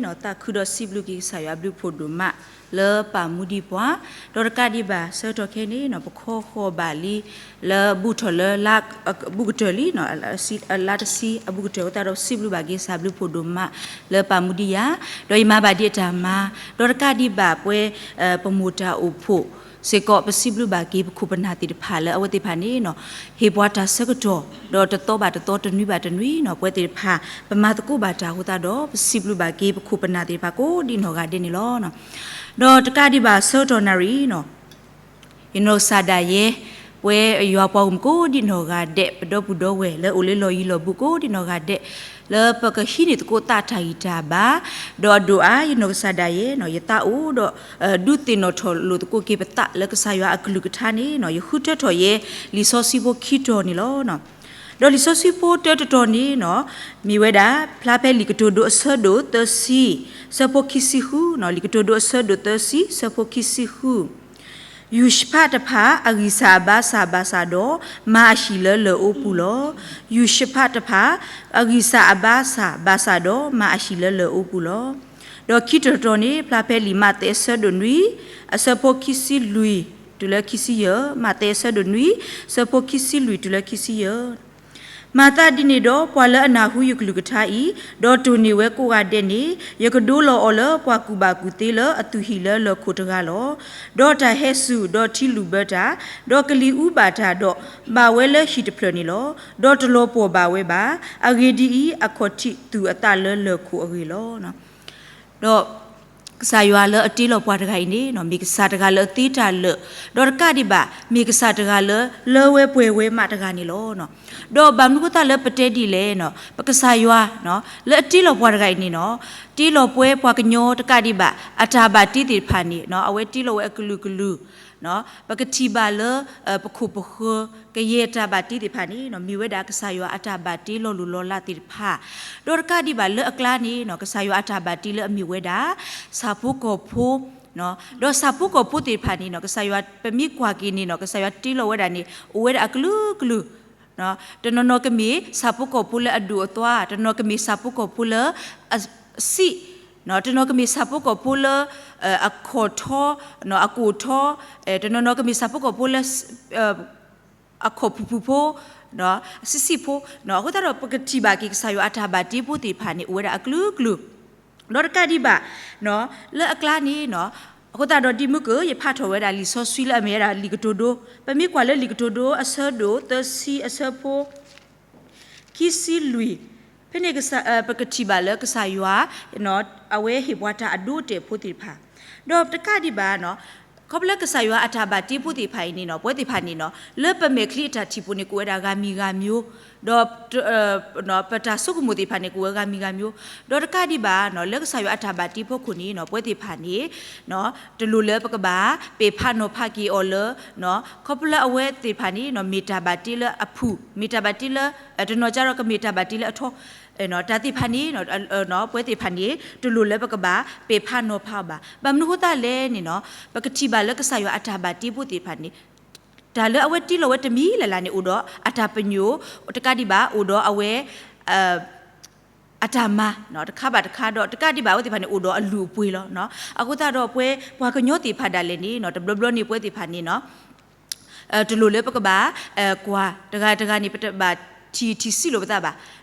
သးခုဒီးစံးဘျုးက့ၤကစၢ်ယွၤအဘျုးဖးဒိၣ်မး လၢပာ်မူဒံးပှၤ, ဒီးတကးဒံးဘၣ်ဆၢကတီၢ်ခဲအံၤန့ၣ်နီၤ ပခီဃီၤဘၣ်လံ လၢဘူၣ်ထီၣ်လၢ ဘူၣ်ကတၢၢ်လံနီၤ လါတဆံအဘူၣ်ကတၢၢ်အဃိသတးဒီး စံးဘျုးဘၣ်က့ၤကစၢ်ဘျုးဖးဒိၣ်မး လၢပာ်မူဒံးယၤ, ဒီးယမၤဘၣ်ဒံးအတၢ်မၤ, ဒီးတကးဒံးဘၣ်ပဝဲ ပမိၢ်တၢ်အိၣ်ဖှိၣ်စ့ၢ်ကီး ပစံးဘျုးဘၣ်က့ၤပခိၣ်ပနၢ်သ့ၣ်တဖၣ်လၢအဝဲသ့ၣ်တဖၣ်န့ၣ်နီၤ ဟ့ၣ်ပှၤတၢ်ဆၢကတီၢ် ဒီးတသီဘၣ်တသီတနွံဘၣ်တနွံနီၤ ပဝဲသ့ၣ်တဖၣ် ပမၤသကိးဘၣ်တၢ်အဃိသတးဒီး ပစံးဘျုးဘၣ်က့ၤပခိၣ်ပနၢ်သ့ၣ်တဖၣ်ကိးဒံးနီၢ်ဂၤဒဲးန့ၣ်လီၤ. ဒီးတကးဒံးဘၣ်ဆၢကတီၢ်နၣ်ရံၣ်နီၤ ယနီၢ်ကစၢ်ဒၣ်ယဲ ပဝဲယွၤပှၤဂီၢ်မုၢ်ကိးဒံးနီၢ်ဂၤဒဲး ပဒီပုၢ်ဒီဝဲၢ်လၢအိၣ်လၢလီၢ်ယံၤလီၢ်ဘူးကိးဒံးနီၢ်ဂၤဒဲး လၢပကဟံးန့ၢ်သကိးသးတၢ်ဂံၢ်တၢ်ဘါ, ဒီးအဒိၣ်အါယနီၢ်ကစၢ်ဒၣ်ယဲနီၤ ယသးအိၣ်ဒီး ဒုးသ့ၣ်နီၣ်ထီၣ်လိာ်သကိးက့ၤပသးလၢကစၢ်ယွၤအကလုၢ်ကထါန့ၣ်နီၤ ယဃုထၢထီၣ်ယဲ လံာ်စီဆှံဖိခံတီၤန့ၣ်လီၤ. ဒီးလံာ်စီဆှံဖိတၢတတီၤန့ၣ်နီၤ မ့ၢ်ဝဲဒၣ် ဖျါဖဲလံာ်ကတိၤဒိအဆၢဒိၣ်သၢဆံ ဆၢဖိခံဆံဃုနီၤ လံာ်ကတိၤဒိအဆၢဒိၣ်သၢဆံ ဆၢဖိခံဆံဃု ယူၢ်ၡဖးတဖၣ် အဂံၢ်စၢ်အဘါစၢ်ဘၣ်ဆၣ်ဒီး မၤအဟံၣ်လၢလၢၢ်အိပူၤလီၤ. ယူၢ်ၡဖးတဖၣ် အဂံၢ်စၢ်အဘါစၢ်ဘၣ်ဆၣ်ဒီး မၤအဟံၣ်လၢလၢၢ်အိပူၤလီၤ. ဒီးခံတတီၤန့ၣ် ဖျါဖဲလံာ်မးသဲအဆၢဒိၣ်နွံ အဆၢဖိခံဆံလွံၢ် တုၤလၢခံဆံယဲၢ်, မးသဲအဆၢဒိၣ်နွံ ဆၢဖိခံဆံလွံၢ်တုၤလၢခံဆံယဲၢ် မၤသးဒ်န့ၣ်ဒီး ပှၤလၢအနၢ်ဟူယကလုၢ်ကထါအံၤ, ဒီးတိၢ်န့ၢ်ဝဲကိးဂၤဒဲးန့ၣ်, ယကဒိလီၤအီၤလၢပှၤကူၣ်ဘၣ်ကူၣ်သ့လၢအသူၣ်ဟံၣ်လၢလၢၢ်ခိၣ်တဂၤလီၤ. ဒီးတၢ်ဟဲစူၢ်, ဒီးထံလူၢ်ဘၢတၢ်, ဒီးကလံၤအူဘၣ်တၢ်, ဒီးဘၣ်ဝဲလၢဟံၣ်တဖျၢၣ်န့ၣ်လီၤ. ဒီးတလီၤပှီၢ်ဘၣ်ဝဲဘၣ်. အဂ့ၢ်ဒ်အံၤ, အခီၣ်ထံးသူၣ်အသးလၢလၢၢ်ခိၣ်အဂ့ၢ်လီၤ. ဒီးကစၢ်ယွၤလၢအတ့လီၤပှၤတဂၤအံၤန့ၣ်နီၤ မ့ၢ်ကစၢ်တဂၤလၢအသ့တၢ်လၢာ်, ဒီးတကးဒံးဘၣ် မ့ၢ်ကစၢ်တဂၤလၢ လၢဝဲပှဲၤဝဲမးတဂၤန့ၣ်လီၤ. ဒီးဘၣ်မနုၤအဃိသတးလၢပတဲဒ်လဲၣ်နီၤ ပကစၢ်ယွၤ လၢအတ့လီၤပှၤတဂၤအံၤန့ၣ်နီၤ တ့လီၤပှဲၤပှၤကညီတကးဒံးဘၣ် အတၢ်ဘၣ်တ့သ့ၣ်တဖၣ်န့ၣ် အဝဲတ့လီၤဝဲအကလုာ်ကလုာ် ပကထံၣ်ဘၣ်လၢ ပခိၣ်ပဃၢၤ ကယဲၢ်တၢ်ဘၣ်တ့သ့ၣ်တဖၣ်န့ၣ် မ့ၢ်ဝဲဒၣ်ကစၢ်ယွၤအတၢ်ဘၣ်တ့လီၤလိၢ်လီၤလးသ့ၣ်တဖၣ်, ဒီးတကးဒံးဘၣ်လၢအကျါန့ၣ်နီၤ ကစၢ်ယွၤအတၢ်ဘၣ်တ့လၢအမ့ၢ်ဝဲဒၣ် ဆၣ်ဖိကီၢ်ဖိ ဒီးဆၣ်ဖိကီၢ်ဖိသ့ၣ်တဖၣ်န့ၣ်နီၤ ကစၢ်ယွၤပမ့ၢ်ကွၢ်က့ၤန့ၣ်နီၤ ကစၢ်ယွၤတ့လီၤဝဲဒၣ်န့ၣ် အိၣ်ဝဲဒၣ်အကလုာ်ကလုာ် တနီၤနီၤကမ့ၢ်ဆၣ်ဖိကီၢ်ဖိလၢအဒိၣ်အသွါ, တနီၤကမ့ၢ်ဆၣ်ဖိကီၢ်ဖိလၢ အစံၣ်, တနီၤကမ့ၢ်ဆၣ်ဖိကီၢ်ဖိလၢ အခီၣ်ထီ, အကိၢ်ထီ, တနီၤနီၤကမ့ၢ်ဆၣ်ဖိကီၢ်ဖိလၢ အခီၣ်ဖုၣ်ဖုၣ်ဖိ, အစံၣ်စံၣ်ဖိ, အဃိသတးဒီး ပကထံၣ်ဘၣ်က့ၤကစၢ်ယွၤအတၢ်ဘၣ်တ့ဖိသ့ၣ်တဖၣ်န့ၣ် အိၣ်ဝဲဒၣ်အကလုာ်ကလုာ်, ဒီးတကးဒံးဘၣ် လၢအကျါန့ၣ်နီၤ, အဃိသတးဒီးဒ်မုၢ်က ယဖးထီၣ်ဝဲဒၣ်လံာ်စီဆှံလၢအမ့ၢ်ဝဲဒၣ်လံာ်ကတိၤဒိ, ပမ့ၢ်ကွၢ်လၢလံာ်ကတိၤဒိအဆၢဒိၣ်သၢဆံအဆၢဖိ ခံဆံလွံၢ်, ဖဲန့ၣ် ပကထံၣ်ဘၣ်လၢကစၢ်ယွၤ အဝဲဟ့ၣ်ပှၤတၢ်အဒိအတဲာ်ဖိသ့ၣ်တဖၣ်, ဒီးတကးဒံးဘၣ် ခီဖျိလၢကစၢ်ယွၤအတၢ်ဘၣ်တ့ဖိသ့ၣ်တဖၣ်အံၤန့ၣ်နီၤ ပဝဲသ့ၣ်တဖၣ်န့ၣ်နီၤ လၢပမဲာ်ချံအတၢ်ထံၣ်ပူၤန့ၣ် ကိးဝဲဒၣ်ဂၤမံၤဂၤမျိုး, ဒီး ပတၢ်ဆိကမိၣ်သ့ၣ်တဖၣ်န့ၣ် ကိးဝဲဂၤမံၤဂၤမျိုး, ဒီးတကးဒံးဘၣ် လၢကစၢ်ယွၤအတၢ်ဘၣ်တ့ဖီခိၣ်န့ၣ်နီၤ ပဝဲသ့ၣ်တဖၣ်န့ၣ် တလိၣ်လၢပကဘၣ် ပဲာ်ဖးနီၤဖးက့ၤအီၤလၢ ခီဖျိလၢအဝဲသ့ၣ်တဖၣ်န့ၣ် မ့ၢ်တၢ်ဘၣ်တ့လၢအဖုၣ်, မ့ၢ်တၢ်ဘၣ်တ့လၢ တနီၤကဒီးကမ့ၢ်တၢ်ဘၣ်တ့လၢအထီ, တၢ်သ့ၣ်တဖၣ်န့ၣ် ပဝဲသ့ၣ်တဖၣ်န့ၣ် တလိၣ်လၢပကဘၣ် ပဲာ်ဖးနီၤဖးအီၤဘၣ်. ဘၣ်မနုၤအဃိသတးလဲၣ်န့ၣ်နီၤ ပကထံၣ်ဘၣ်လၢကစၢ်ယွၤအတၢ်ဘၣ်တ့ဖိသ့ၣ်တဖၣ်န့ၣ် တၢ်လၢအဝဲတ့လီၤဝဲတမံၤလၢ်လၢ်န့ၣ် အိၣ်ဒီးအတၢ်ပညိၣ်, တကးဒံးဘၣ် အိၣ်ဒီးအဝဲ အတၢ်မၤ တခါဘၣ်တခါဒီး တကးဒံးဘၣ်အဝဲသ့ၣ်တဖၣ်န့ၣ် အိၣ်ဒီးအလုၢ်အပှ့ၤလီၤ. အဃိသတးဒီးပဝဲပှၤကညီသ့ၣ်တဖၣ်ဒၣ်လဲာ်န့ၣ် တဘျီဘျီန့ၣ် ပဝဲသ့ၣ်တဖၣ်န့ၣ် တလိၣ်လၢပကဘၣ် ကွၢ်တဂၤတဂၤန့ၣ် ပတဘၣ်ထံၣ်ထံၣ်ဆံးလိာ်ပသးဘၣ်.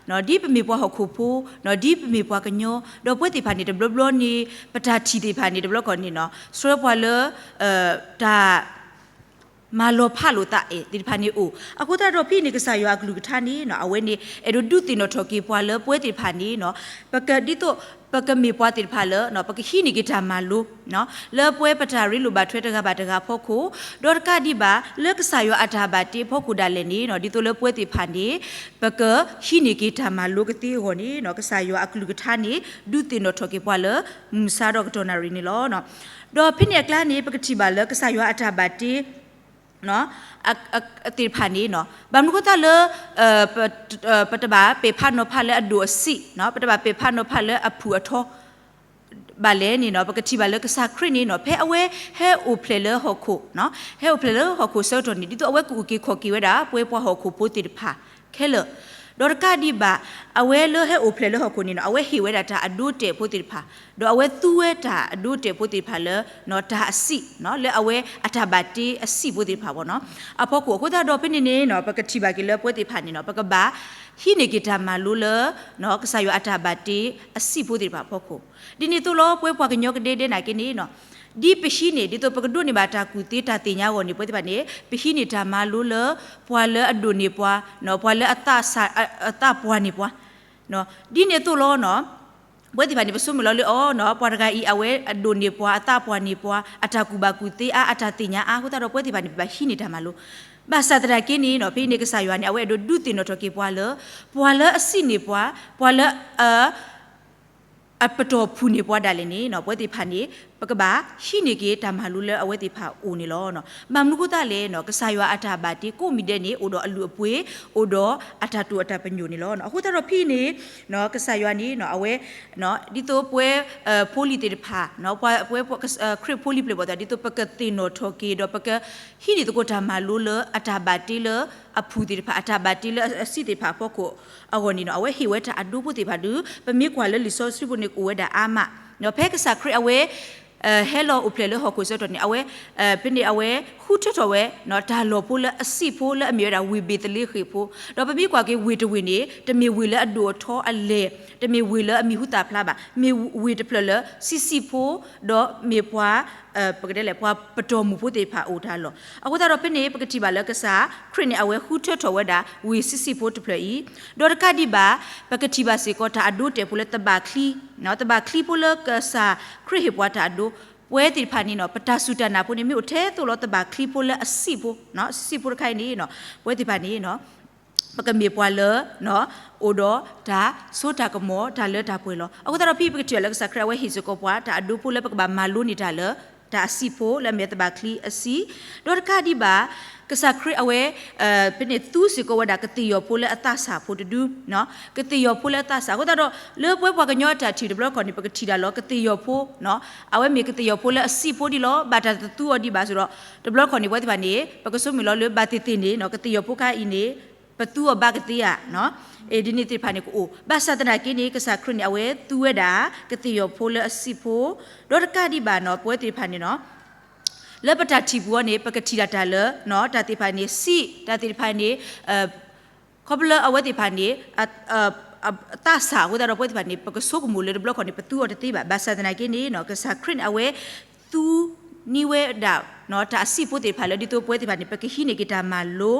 ဒ်ပမ့ၢ်ပှၤဟီၣ်ခိၣ်ဖိ, ဒ်ပမ့ၢ်ပှၤကညီ, ဒီးပဝဲသ့ၣ်တဖၣ်န့ၣ် တဘျီဘျီန့ၣ် ပတၢ်ထံၣ်သ့ၣ်တဖၣ်န့ၣ် တဘျီခီန့ၣ် ဆှၢပှၤလၢ တၢ် မၤလီၤဖးလိာ်သးအဲၣ်သ့ၣ်တဖၣ်န့ၣ်အိၣ်. အဃိသတးဒီးဖဲန့ၣ် ကစၢ်ယွၤအကလုၢ်ကထါန့ၣ် အဝဲန့ၣ် အဲၣ်ဒိးဒုးသ့ၣ်နီၣ်ထီၣ်က့ၤပှၤလၢပဝဲသ့ၣ်တဖၣ်န့ၣ် ပကဒ်သိး ပကမ့ၢ်ပှၤသ့ၣ်တဖၣ်လၢ ပကဟံးန့ၢ်က့ၤတၢ်မၤလိ လၢပဝဲပတၢ်ရ့လိာ်ဘၣ်ထွဲတဂၤဘၣ်တဂၤအဖီခိၣ်, ဒီးတကးဒံးဘၣ် လၢကစၢ်ယွၤအတၢ်ဘၣ်တ့အဖီခိၣ်ဒၣ်လဲာ်န့ၣ် ဒ်သိးလၢပဝဲသ့ၣ်တဖၣ်န့ၣ် ပကဟံးန့ၢ်က့ၤတၢ်မၤလိကသ့အဂီၢ်န့ၣ် ကစၢ်ယွၤအကလုၢ်ကထါန့ၣ် ဒုးသ့ၣ်နီၣ်ထီၣ်က့ၤပှၤလၢ မုၢ်မဆါဒီးကတီၢ်နၣ်ရံၣ်န့ၣ်လီၤ. ဒီးဖဲန့ၣ်အကျါန့ၣ် ပကထံၣ်ဘၣ်လၢကစၢ်ယွၤအတၢ်ဘၣ်တ့ သ့ၣ်တဖၣ်န့ၣ် ဘၣ်မနုၤအဃိသတးလၢ ပတဘၣ်ပဲာ်ဖးနီၤဖးလၢအဒိၣ်အဆံး, ပတဘၣ်ပဲာ်ဖးနီၤဖးလၢအဖုၣ်အထီ ဘၣ်လဲၣ်န့ၣ် ပကထံၣ်ဘၣ်လၢကစၢ်ခရံာ်န့ၣ် ဖဲအဝဲဟဲအိၣ်ဖျဲၣ်လၢဟီၣ်ခိၣ်, ဟဲအိၣ်ဖျဲၣ်လၢဟီၣ်ခိၣ်ဆၢကတီၢ်န့ၣ် ဒ်သိးအဝဲကအုၣ်က့ၤခီၣ်က့ၤဝဲဒၣ် ပဝဲပှၤဟီၣ်ခိၣ်ဖိသ့ၣ်တဖၣ်ခဲလၢာ် ဒီးတကးဒံးဘၣ် အဝဲလၢဟဲအိၣ်ဖျဲၣ်လၢဟီၣ်ခိၣ်န့ၣ်နီၤ အဝဲဟ့ၣ်ဝဲဒၣ်တၢ်အဒိအတဲာ်ဖိသ့ၣ်တဖၣ်, ဒီးအဝဲသူဝဲတၢ်အဒိအတဲာ်ဖိသ့ၣ်တဖၣ်လၢ တၢ်အစံၣ်နီၤ လၢအဝဲအတၢ်ဘၣ်တ့အစံၣ်ဖိသ့ၣ်တဖၣ်ဘၣ်နီၤ အဖီခိၣ် အဃိသတးဒီးဖဲန့ၣ်န့ၣ်နီၤ ပကထံၣ်ဘၣ်က့ၤလၢပဝဲသ့ၣ်တဖၣ်န့ၣ်နီၤ ပကဘၣ်ဟံးန့ၢ်က့ၤတၢ်မၤလိလၢ ကစၢ်ယွၤအတၢ်ဘၣ်တ့အစံၣ်ဖိသ့ၣ်တဖၣ်အဖီခိၣ်, ဒ်န့ၣ်အသိးလီၤ ပဝဲပှၤကညီကဒဲဒဲနာ်က့န့ၣ်နီၤ ဒ်ပဟံးန့ၢ် ဒ်သိးပကဒိးန့ၢ်ဘၣ်တၢ်ကူၣ်သ့တၢ်သ့ၣ်ညါအဂီၢ်န့ၣ် ပဝဲသ့ၣ်တဖၣ်န့ၣ် ပဟံးန့ၢ်တၢ်မၤလိလၢ ပှၤလၢအဒိၣ်န့ၢ်ပှၤ, ပှၤလၢအသး, အသးပှၢ်န့ၢ်ပှၤ, ဒ်န့ၣ်အသိးလီၤနီၤ ပဝဲသ့ၣ်တဖၣ်န့ၣ် ပဆိကမိၣ်လီၤလၢအီၤနီၤ ပှၤတဂၤအံၤ အဝဲအဒိၣ်န့ၢ်ပှၤ အသးပှၢ်န့ၢ်ပှၤ အတၢ်ကူၣ်ဘၣ်ကူၣ်သ့အါ အတၢ်သ့ၣ်ညါအါ အဃိသတးဒီးပဝဲသ့ၣ်တဖၣ်န့ၣ် ပဘၣ်ဟံးန့ၢ်တၢ်မၤလိ, ဘၣ်ဆၣ်သနာ်က့န့ၣ်နီၤ ဖဲအံၤန့ၣ် ကစၢ်ယွၤန့ၣ် အဝဲအဲၣ်ဒိးဒုးသ့ၣ်နီၣ်ထီၣ်က့ၤပှၤလၢ ပှၤလၢအစံၣ်န့ၢ်ပှၤ, ပှၤလၢအ အပတီၢ်ဖုၣ်န့ၢ်ပှၤဒၣ်လဲာ်န့ၣ်နီၤ ပဝဲသ့ၣ်တဖၣ်န့ၣ် ပကဘၣ်ဟံးန့ၢ်က့ၤတၢ်မၤလိလၢအဝဲသ့ၣ်တဖၣ်အအိၣ်န့ၣ်လီၤ. ဘၣ်မနုၤအဃိသတးလဲၣ်နီၤ ကစၢ်ယွၤအတၢ်ဘၣ်တ့ကိးမံၤဒဲးန့ၣ် အိၣ်ဒီးအလုၢ်အပှ့ၤ, အိၣ်ဒီးအတၢ်တိာ်အတၢ်ပညိၣ်န့ၣ်လီၤ. အဃိသတးဒီးဖဲအံၤန့ၣ် ကစၢ်ယွၤန့ၣ် အဝဲ ဒ်သိးပဝဲ ဖိလံၤသ့ၣ်တဖၣ် ပဝဲခရံာ်ဖိလံၤပျဲၢ်ဘီၣ်သ့ၣ်တဖၣ် ဒ်သိးပကသ့ၣ်နီၣ်ထီၣ်က့ၤ ဒီးပကဟံးန့ၢ်သကိးတၢ်မၤလိလၢအတၢ်ဘၣ်တ့လၢအဖုၣ်သ့ၣ်တဖၣ် အတၢ်ဘၣ်တ့လၢအစံၣ်သ့ၣ်တဖၣ်အဖီခိၣ်အဂီၢ်န့ၣ်နီၤ အဝဲဟ့ၣ်ဝဲတၢ်အဒိဖိသ့ၣ်တဖၣ်ဒီး ပမ့ၢ်ကွၢ်လၢလံာ်စီဆှံပူၤန့ၣ် ကအိၣ်ဝဲဒၣ်အါမး ဖဲကစၢ်ခရံာ်အဝဲ ဟဲလီၤအိၣ်ဖျဲၣ်လၢဟီၣ်ခိၣ်အဆၢကတီၢ်န့ၣ် အဝဲ ဖဲန့ၣ်အဝဲဃုထၢထီၣ်ဝဲ တၢ်လီၢ်ဖိလၢအစံၣ်ဖိလၢအမ့ၢ်ဝဲဒၣ်ဝ့ၢ်ဘ့းသလ့ဃ့ၣ်ဖိ, ဒီးပမ့ၢ်ကွၢ်က့ၤဝ့ၢ်တဝ့ၢ်န့ၣ် တမ့ၢ်ဝ့ၢ်လၢအဒိၣ်အထီအလဲၢ်, တမ့ၢ်ဝ့ၢ်လၢအမံၤဟူသၣ်ဖျါဘၣ်, မ့ၢ်ဝ့ၢ်တဖျၢၣ်လၢစံၣ်စံၣ်ဖိ ဒီးမ့ၢ်ပှၤ ပကတဲလဲၣ် ပှၤပတီၢ်မုၢ်ဖိသ့ၣ်တဖၣ်အိၣ်တၢ်လီၢ်. အဃိသတးဒီးဖဲန့ၣ် ပကထံၣ်ဘၣ်လၢကစၢ်ခရံာ်န့ၣ် အဝဲဃုထၢထီၣ်ဝဲဒၣ်ဝ့ၢ်စံၣ်စံၣ်ဖိတဖျၢၣ်အံၤ, ဒီးတကးဒံးဘၣ် ပကထံၣ်ဘၣ်စ့ၢ်ကီးတၢ်အဒိအတဲာ်ဖိလၢသဘၣ်ချံ, သဘၣ်ချံဖိလၢကစၢ်ခရံာ်ဟ့ၣ်ပှၤတၢ်အဒိ, ပဝဲသ့ၣ်တဖၣ်န့ၣ်နီၤ ပတၢ်စူၢ်တၢ်နာ်ဖိန့ၣ် မ့ၢ်အိၣ်ထဲသိးလီၤသဘၣ်ချံဖိလၢအစံၣ်ဖိ, စံၣ်ဖိတခါအံၤန့ၣ်နီၤ ပဝဲသ့ၣ်တဖၣ်န့ၣ် ပကမ့ၢ်ပှၤလၢ အိၣ်ဒီးတၢ်စိတၢ်ကမီၤ တၢ်လၢတၢ်ပှဲၤလီၤ. အဃိသတးဒီးဖဲအံၤပကထံၣ်ဘၣ်လၢကစၢ်ခရံာ်အဝဲဟ့ၣ်စ့ၢ်ကီးပှၤ တၢ်အဒိဖိလၢပကဘၣ်မၤလိန့ၢ်တၢ်လၢ တၢ်အစံၣ်ဖိလၢအမ့ၢ်သဘၣ်ချံအစံၣ်, ဒီးတကးဒံးဘၣ် ကစၢ်ခရံာ်အဝဲ ဖဲန့ၣ်သူစ့ၢ်ကီးဝဲဒၣ်ကသ့ၣ်ယီၤဖိလၢအသးစၢ်ဖိတဒု, ကသ့ၣ်ယီၤဖိလၢအသးစၢ် အဃိသတးဒီး လၢပဝဲပှၤကညီအတၢ်ထံၣ်တဘျီခီၣ်န့ၣ် ပကထံၣ်တၢ်လီၤ ကသ့ၣ်ယီၤဖိ အဝဲမ့ၢ်ကသ့ၣ်ယီၤဖိလၢအစံၣ်ဖိဒံးလီၤ ဘၣ်တၢ်တသူအီၤဒံးဘၣ်စ့ၢ်ဒီး တဘျီခီၣ်န့ၣ် ပဝဲသ့ၣ်တဖၣ်န့ၣ် ပကဆိကမိၣ်လီၤလၢဘၣ်သ့ၣ်သ့ၣ်န့ၣ် ကသ့ၣ်ယီၤဖိခါအံၤန့ၣ် ပသူအီၤဘၣ်ကသ့ဧါ, ဒ်န့ၣ်သ့ၣ်တဖၣ်န့ၣ်ကအိၣ်, ဘၣ်ဆၣ်သနာ်က့န့ၣ် ကစၢ်ခရံာ်န့ၣ် အဝဲသူဝဲဒၣ် ကသ့ၣ်ယီၤဖိလၢအစံၣ်ဖိ, ဒီးတကးဒံးဘၣ်နီၤ ပဝဲသ့ၣ်တဖၣ်န့ၣ်နီၤ လၢပတၢ်ထံၣ်ပူၤအံၤန့ၣ် ပကထံၣ်တၢ်တၢ်လၢ တၢ်သ့ၣ်တဖၣ်န့ၣ် စံၣ် တၢ်သ့ၣ်တဖၣ်န့ၣ် ခီဖျိလၢအဝဲသ့ၣ်တဖၣ်န့ၣ် သးစၢ်အဃိသတးဒီး ပဝဲသ့ၣ်တဖၣ်န့ၣ် ပကဆိကမိၣ်လၢတဘျီခီၣ်န့ၣ် ပသူအီၤတသ့ဘၣ်. ဘၣ်ဆၣ်သနာ်က့န့ၣ် ကစၢ်ခရံာ်န့ၣ် အဝဲသူန့ၢ်ဝဲဒၣ် တၢ်အစံၣ်ဖိသ့ၣ်တဖၣ်လၢ ဒ်သိးပဝဲသ့ၣ်တဖၣ်န့ၣ် ပကဟံးန့ၢ်က့ၤတၢ်မၤလိ,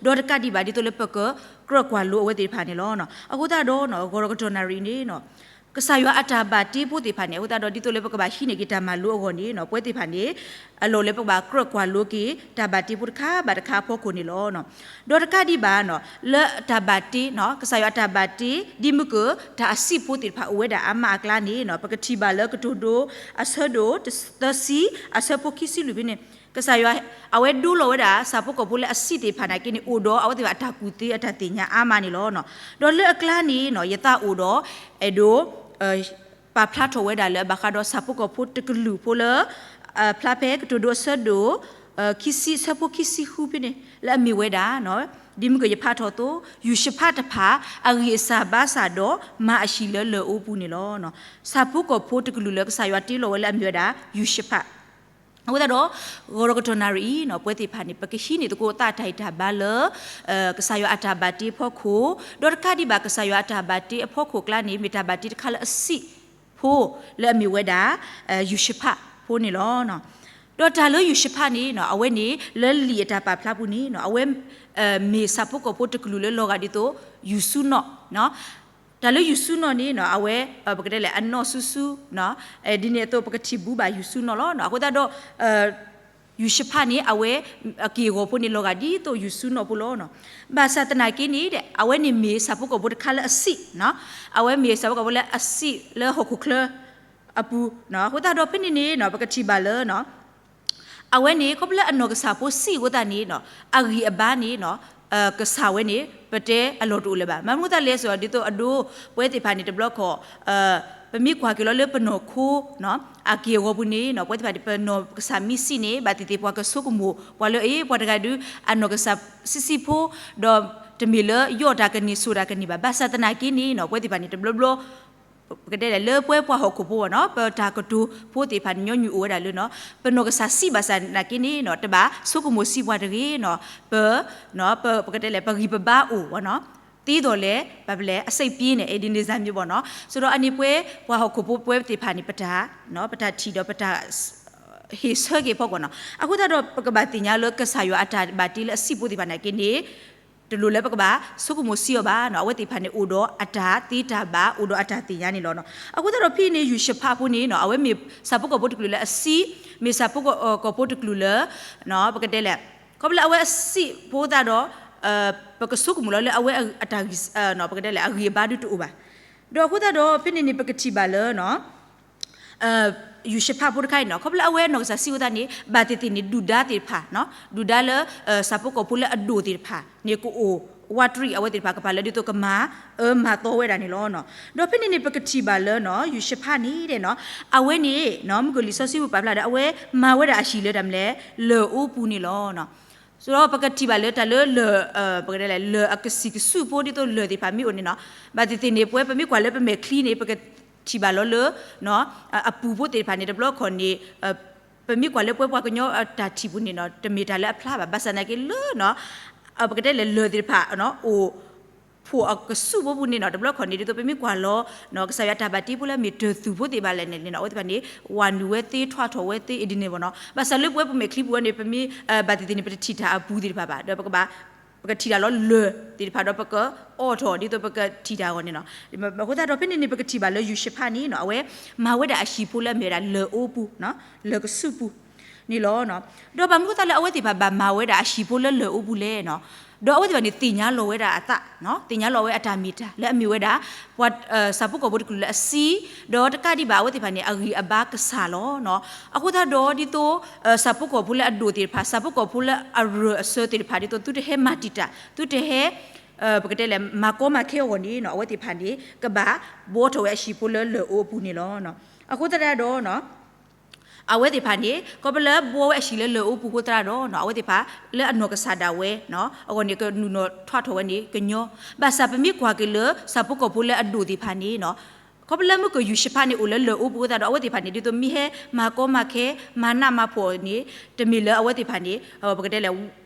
ဒီးတကးဒံးဘၣ် ဒ်သိးလၢပကကြၢးကွၢ်လိအဝဲသ့ၣ်တဖၣ်န့ၣ်လီၤ. အဃိသတးဒီး ဂီၤဒီးကတီၢ်နၣ်ရံၣ်န့ၣ် ကစၢ်ယွၤအတၢ်ဘၣ်တ့ဖိသ့ၣ်တဖၣ်န့ၣ် အဃိသတးဒီး ဒ်သိးလၢပကဘၣ်ဟံးန့ၢ်က့ၤတၢ်မၤလိအဂီၢ်န့ၣ် ပဝဲသ့ၣ်တဖၣ်န့ၣ် အလီၢ်လၢပကဘၣ်ကြၢးကွၢ်လိက့ၤ တၢ်ဘၣ်တ့ဖိတခါဘၣ်တခါအဖီခိၣ်န့ၣ်လီၤ. ဒီးတကးဒံးဘၣ် လၢတၢ်ဘၣ်တ့ ကစၢ်ယွၤအတၢ်ဘၣ်တ့ ဒ်မုၢ်က တၢ်အစံၣ်ဖိသ့ၣ်တဖၣ်အိၣ်ဝဲဒၣ်အါမးအကျါန့ၣ် ပကထံၣ်ဘၣ်လၢကတိၤဒိ အဆၢဒိၣ်သၢဆံ အဆၢဖိခံဆံလွံၢ်ဖဲန့ၣ် ကစၢ်ယွၤ အဝဲဒိလီၤဝဲဒၣ် ဆၣ်ဖိကီၢ်ဖိလၢအစံၣ်သ့ၣ်တဖၣ်နာ်က့န့ၣ် အိၣ်ဒီးအဝဲသ့ၣ်တဖၣ်အတၢ်ကူၣ်သ့အတၢ်သ့ၣ်ညါအါမးန့ၣ်လီၤ. ဒီးလၢအကျါန့ၣ် ယသးအိၣ်ဒီး အဲၣ်ဒိး ပာ်ဖျါထီၣ်ဝဲဒၣ်လၢအဘၣ်ဃးဒီးဆၣ်ဖိကီၢ်ဖိတကလုာ်ဖိလၢ ဖျါဖဲကတိၤဒိအဆၢဒိၣ် ခံဆံ အဆၢဖိခံဆံဃုဖဲန့ၣ် လၢအမ့ၢ်ဝဲဒၣ် ဒ်မုၢ်ကယဖးထီၣ်အသိး ယူၡဖၣ်တဖၣ် အဂံၢ်အစၢ်ဘါစၢ်ဒီးမၤအဟံၣ်လၢလၢၢ်အိပူၤန့ၣ်လီၤ. ဆၣ်ဖိကီၢ်ဖိတကလုာ်လၢကစၢ်ယွၤတ့လီၤဝဲလၢအမ့ၢ်ဝဲဒၣ် ယူၡဖၣ် အဃိသတးဒီး ဂီၤဒီးကတီၢ်နၣ်ရံၣ်အံၤ ပဝဲသ့ၣ်တဖၣ်န့ၣ် ပကဟံးန့ၢ်သကိးသးတၢ်ဂံၢ်တၢ်ဘါလၢ ကစၢ်ယွၤအတၢ်ဘၣ်တ့အဖီခိၣ်, ဒီးတကးဒံးဘၣ်ကစၢ်ယွၤအတၢ်ဘၣ်တ့အဖီခိၣ်အကျါန့ၣ် မ့ၢ်တၢ်ဘၣ်တ့တခါလၢအစံၣ်ဖိ လၢအမ့ၢ်ဝဲဒၣ် ယူၡဖၣ်ဖိန့ၣ်လီၤ. ဒီးတၢ်လၢယူၡဖၣ်န့ၣ် အဝဲန့ၣ် လၢလံာ်အတၢ်ပာ်ဖျါပူၤန့ၣ် အဝဲ မ့ၢ်ဆၣ်ဖိကီၢ်ဖိတကလုာ်လၢလီၤဂာ်ဒ်သိး ယူၤဆူနီၣ် တၢ်လၢယူၤဆူနီၣ်န့ၣ် အဝဲ ပကတဲလဲၣ် အနီၢ်ဆူၣ်ဆူၣ် ဒ်န့ၣ်အသိး ပကထံၣ်ဘူးဘၣ်ယူၤဆူနီၣ်လီၤ. အဃိသတးဒီး ယူၤၡဖၣ်န့ၣ် အဝဲ အက့ၢ်အဂီၤဖိန့ၣ် လီၤဂာ်ဒ်သိးယူၤဆူနီၣ်ဖိလီၤ. ဘၣ်ဆၣ်သနာ်က့န့ၣ် အဝဲန့ၣ်မ့ၢ်ဆၣ်ဖိကီၢ်ဖိတခါလၢအစံၣ်, အဝဲမ့ၢ်ဆၣ်ဖိကီၢ်ဖိလၢအစံၣ်လၢဟီၣ်ခိၣ်ချၢအပူၤ, အဃိသတးဒီးဖဲန့ၣ်န့ၣ် ပကထံၣ်ဘၣ်လၢ အဝဲန့ၣ် ခီဖျိလၢအနီၢ်ကစၢ်ဖိစံၣ်အဃိသတးန့ၣ် အဂံၢ်အဘါန့ၣ် ကစၢ်ဝဲန့ၣ် ပတဲအလီၢ်တအိၣ်လၢၤဘၣ်. မ့ၢ်မနုၤအဃိသတးလဲၣ်စ့ၢ်ကီး ဒ်သိးအဒိ ပဝဲသ့ၣ်တဖၣ်န့ၣ်တဘျီခီၣ် ပမ့ၢ်ကွၢ်က့ၤလီၤလၢပနီၢ်ခိ အက့ၢ်အဂီၤပူၤန့ၣ် ပဝဲသ့ၣ်တဖၣ်န့ၣ် ပနီၢ်ကစၢ်မ့ၢ်စံၣ်န့ၣ် ဘၣ်သ့ၣ်သ့ၣ်ပှၤကဆိကမိၣ် ပှၤလၢအ့ ပှၤတဂၤဒုး အနီၢ်ကစၢ်စံၣ်စံၣ်ဖိ ဒီး တမ့ၢ်လၢယီၢ်တၢ်ကန့ၢ်ဆိၣ်တၢ်ကန့ၢ်ဘၣ်. ဘၣ်ဆၣ်သနာ်က့န့ၣ်နီၤ ပဝဲသ့ၣ်တဖၣ်န့ၣ် တဘျီဘျီ ပကတဲလဲၣ် လၢပဝဲပှၤဟီၣ်ခိၣ်ဖိနီၤ ပတၢ်ကတိၤဖိသ့ၣ်တဖၣ်န့ၣ် ညီနုၢ်အိၣ်ဝဲဒၣ်လၢနီၤ ပနီၢ်ကစၢ်စံးဘၣ်ဆၣ်သနာ်က့န့ၣ်နီၤ တဘၣ်ဆိကမိၣ်စံးပှၤတဂ့ၤနီၤ ပ ပကတဲလဲၣ် ပဂံၢ်ပဘါအိၣ်ဝဲနီၤ သ့ဒီးလဲၣ် ပဘၣ်ပလဲၣ် အစိတ်ပြင်း န့ၣ် အဒ်န့ၣ်စၢ်မ့ၢ်ဘၣ်နီၤ. ဆိုတော့ အန့ၣ်ပဝဲ ပှၤဟီၣ်ခိၣ်ဖိပဝဲသ့ၣ်တဖၣ်န့ၣ် ပတၢ် ပတၢ်ထံၣ်ဒီးပတၢ် ဟ့ၣ်ဆၢက့ၤဖီခိၣ်နီၤ. အဃိသတးဒီး ပကဘၣ်သ့ၣ်ညါလၢကစၢ်ယွၤအတၢ်ဘၣ်တ့လၢအစံးဖိသ့ၣ်တဖၣ်နာ်က့န့ၣ် တလိၣ်လၢပကဘၣ်ဆိကမိၣ်စံးအီၤဘၣ်နီၤ. အဝဲသ့ၣ်တဖၣ်န့ၣ် အိၣ်ဒီးအတၢ်သ့တၢ်ဘၣ် အိၣ်ဒီးအတၢ်သ့ၣ်ညါန့ၣ်လီၤနီၤ. အဃိသတးဒီး ဖဲန့ၣ် ယုၢ်ၡဖးဖိန့ၣ်နီၤ အဝဲမ့ၢ်ဆၣ်ဖိကီၢ်ဖိတကလုာ်လၢအစံး မ့ၢ်ဆၣ်ဖိကီၢ်ဖိတကလုာ်လၢ ပကတဲလဲၣ် ခီဖျိလၢအဝဲအစံးဖိသတးဒီး ပကဆိကမိၣ်လီၤလၢအဝဲအတၢ်ဂံၢ် ပကတဲလဲၣ် အဂံၢ်အဘါဒုးတအိၣ်ဘၣ်. ဒီးအဃိသတးဒီး ဖဲန့ၣ်န့ၣ် ပကထံၣ်ဘၣ်လၢ ယုၢ်ၡဖးဖိတခါအံၤနီၤ ခီဖျိလၢအဝဲနီၢ်ကစၢ်စံးဖိသတးန့ၣ် ဘၣ်သ့ၣ်သ့ၣ်န့ၣ် ဒုၣ်ဒါသ့ၣ်တဖၣ် ဒုၣ်ဒါလၢ ဆၣ်ဖိကီၢ်ဖိလၢအဒိၣ်သ့ၣ်တဖၣ်န့ၣ် ကအိၣ်ဝးတရံးအဝဲသ့ၣ်တဖၣ်ကပၤလၢဒ်သိးကမၤအၢမၤသီဝဲဒၣ်န့ၣ်လီၤ. ဒီးဖဲန့ၣ်န့ၣ် ပကထံၣ်ဘၣ်လၢနီၤ ယုၢ်ၡဖးန့ၣ်နီၤ အဝဲန့ၣ်နီၤ မုၢ်ကလံာ်စီဆှံပူၤပာ်ဖျါဒီး အဝဲမၤဝဲဒၣ်အဟံၣ်လၢတၢ်မနုၤလဲၣ် လၢၢ်အိပူၤန့ၣ်လီၤ. ဆိုတော့ ပကထံၣ်ဘၣ်လၢတၢ်လၢလၢၢ် ပကတဲလဲၣ် လၢၢ်အကဆံၣ်ကစုဖိဒ်သိးလၢၢ်သ့ၣ်တဖၣ်မ့ၢ်အိၣ်န့ၣ်နီၤ ဘၣ်သ့ၣ်သ့ၣ်န့ၣ် ပဝဲပမ့ၢ်ကွၢ်လၢပမဲာ်ချံန့ၣ် ပကထံၣ်ဘၣ်လီၤလၢ အပူၤဖိသ့ၣ်တဖၣ်န့ၣ် တဘျီခီၣ်န့ၣ် ပမ့ၢ်ကွၢ်လၢပဝဲပှၤကညီအတၢ်ထံၣ်ပူၤန့ၣ်နီၤ တမ့ၢ်တၢ်လၢအဖျါဘၣ် ဘၣ်ဆၣ်သနာ်က့လၢ ပကတဲလဲၣ်လၢၢ်သ့ၣ်တဖၣ် အိၣ် ဖိအကစုဖိပူၤန့ၣ်နီၤ တဘျီခီၣ်န့ၣ် ဒ်သိးပမ့ၢ်ကွၢ်လီၤ ကစၢ်ယွၤတၢ်ဘၣ်တ့ဖိလၢအမ့ၢ်တၢၢ်သူၣ်ဖိသ့ၣ်တဖၣ်လဲၣ်န့ၣ်နီၤ အဝဲသ့ၣ်တဖၣ်န့ၣ် ဝၤနုာ်ဝဲသ့ ထွးထီၣ်ဝဲသ့ အဒ်န့ၣ်ဘၣ်နီၤ. ဘၣ်ဆၣ်လၢပဝဲပမဲာ်ချံပူၤန့ၣ် ပမ့ၢ် ဘၣ်သ့ၣ်သ့ၣ်န့ၣ် ပတထံၣ်တၢ်အပူၤသ့ၣ်တဖၣ်ဘၣ် ဒီးပကဘၣ် ပကထံၣ်တၢ်လီၤလၢၢ်သ့ၣ်တဖၣ်ဒီးပကအိးထီၣ်ဒ်သိးပကထံၣ်တၢ်အဂီၢ်န့ၣ်နီၤ. အဃိသတးဒီး ဖဲန့ၣ်န့ၣ် ပကထံၣ်ဘၣ်လၢယုၢ်ၡဖးန့ၣ်နီၤ အဝဲမၤဝဲဒၣ်အဟံၣ်ဖိလၢအမ့ၢ်ဝဲဒၣ်လၢၢ်အိပူၤ လၢၢ်ကစုပူၤန့ၣ်လီၤ. ဒီးဘၣ်မနုၤအဃိသတးလၢအဝဲသ့ၣ်တဖၣ်ဘၣ်မၤဝဲဒၣ်အဟံၣ်ဖိလၢလၢၢ်အိပူၤလဲၣ်နီၤ. ဒီးအဝဲသ့ၣ်တဖၣ်န့ၣ် သ့ၣ်ညါလီၤဝဲဒၣ်အသး သ့ၣ်ညါလီၤဝဲအတၢ်မ့ၢ်တၢ်လၢအမ့ၢ်ဝဲဒၣ် ပှၤ ဆၣ်ဖိကီၢ်ဖိတကလုာ်လၢအစံး ဒီးတကးဒံးဘၣ်အဝဲသ့ၣ်တဖၣ်န့ၣ် အဂံၢ်အဘါကစၢ်လီၤ. အဃိသတးဒီးဒ်သိး ဆၣ်ဖိကီၢ်ဖိလၢအဒိၣ်သ့ၣ်တဖၣ် ဆၣ်ဖိကီၢ်ဖိလၢအရၢၢ်အစၢၤသ့ၣ်တဖၣ် ဒ်သိးသုတဟဲမၤတံာ်တာ် သုတဟဲ ပကတဲလဲၣ် မၤကီမၤခဲအဂီၢ်န့ၣ်နီၤ အဝဲသ့ၣ်တဖၣ်န့ၣ် ကဘၣ်ဘှီထီၣ်ဝဲအဟံၣ်ဖိလၢလၢၢ်အိပူၤန့ၣ်လီၤ. အဃိသတးဒီး အဝဲသ့ၣ်တဖၣ်န့ၣ် ခီဖျိလၢဘှီဝဲအဟံၣ်လၢလၢၢ်အိပူၤအဃိသတးဒီးနီၤ အဝဲသ့ၣ်တဖၣ်လၢအနီၢ်ကစၢ်ဒၣ်ဝဲ အဂီၢ်န့ၣ် ကနုာ်နီၢ်ထွးထီၣ်ဝဲန့ၣ်ကညီ ဘၣ်ဆၣ်ပမ့ၢ်ကွၢ်က့ၤလၢ ဆၣ်ဖိကီၢ်ဖိလၢအဒိၣ်သ့ၣ်တဖၣ်န့ၣ်နီၤ ခီဖျိလၢမုၢ်ကယုၢ်ၡဖးန့ၣ် အိၣ်လၢလၢၢ်အိပူၤအဃိသတးဒီး အဝဲသ့ၣ်တဖၣ်န့ၣ် ဒ်သိးမ့ၢ်ဟဲမၤကီမၤခဲ မၤနးမၤဖှီၣ်န့ၣ် တမ့ၢ်လၢအဝဲသ့ၣ်တဖၣ်န့ၣ် ပကတဲလဲၣ်